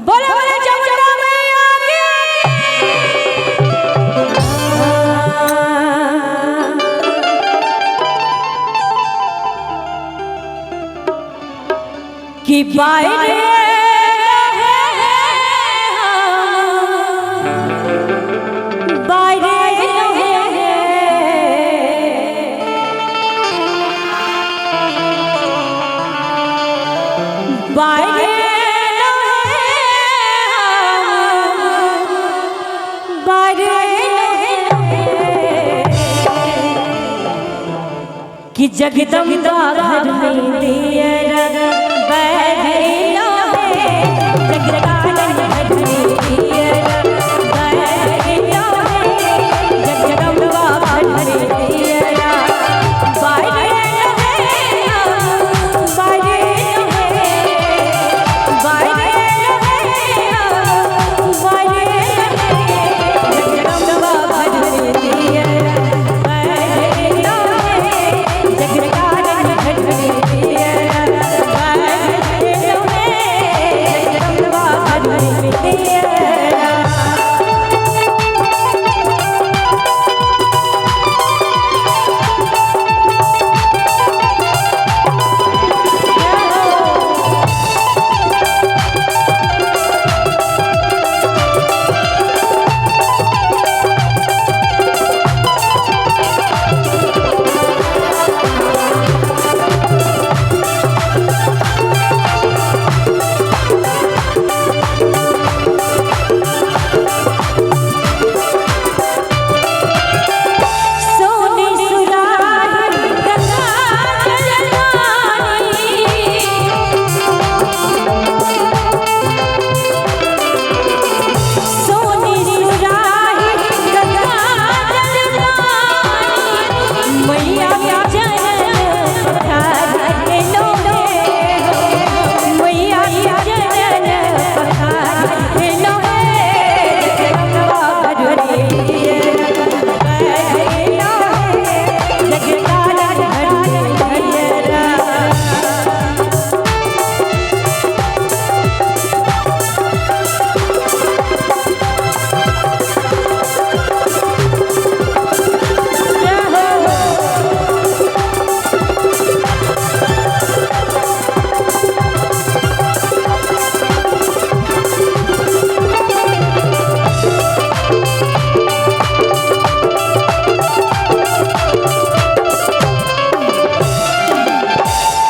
बोले बोले जमुना मैया की। कि बाहर कि जगदम्बा घर में दिया बैठो है, जगदानंद घर में दिया बैठो है, जगदम्बा घर में दिया बैठो है, बैठो है, बैठो है, जगदम्बा घर में दिया बैठो है, जगदानंद घर में दिया बैठो है, जगदम्बा घर में दिया। सोनी सुराही गंगा जलवानी, सोनी सुराही गंगा जलवानी, मैया चरण पखारे लो हे, मैया चरण पखारे लो हे, जगदम्बा घर में जगदानंद घर में दिया।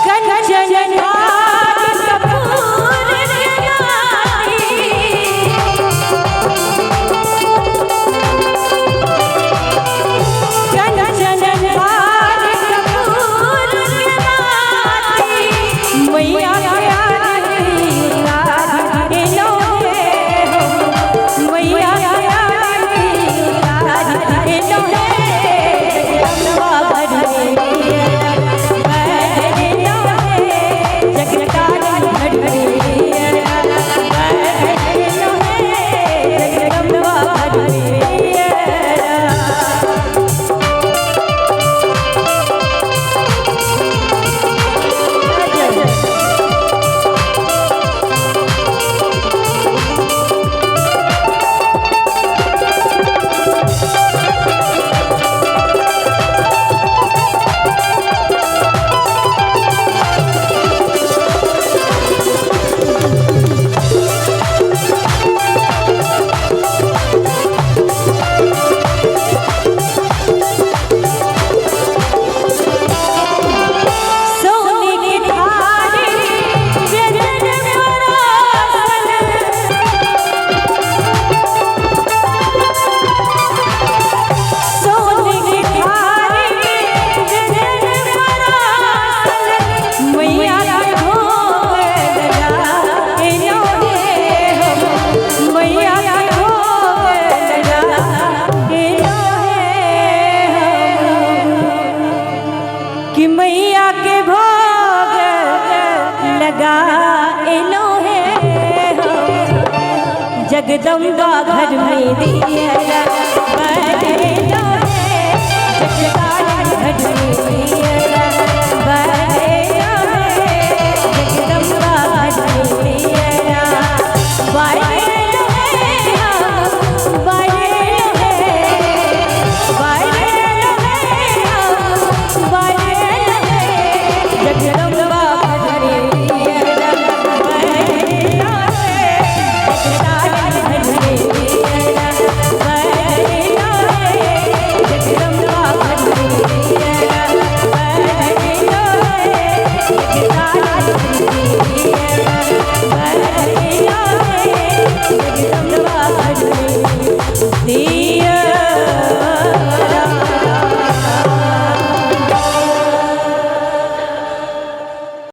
कंचन हार कपूर जलाती, कंचन हार कपूर जलाती, मैया आरती उतारे लो हे, मैया आरती उतारे लो हे, जगदम्बा घर में बैठो है, जगदानंद घर में बैठो है, जगदम्बा घर में। सोने की थाली व्यंजन परासन, सोने की थाली व्यंजन परासन, मैया के भोग लगा लो हे, मैया के भोग लगा लो हे, कि मैया के भोग लगा लो हे, जगदम्बा घर में दिया बैठो है, जगदानंद घर में दिया बैठो है, जगदम्बा घर में दिया। जगदम्बा।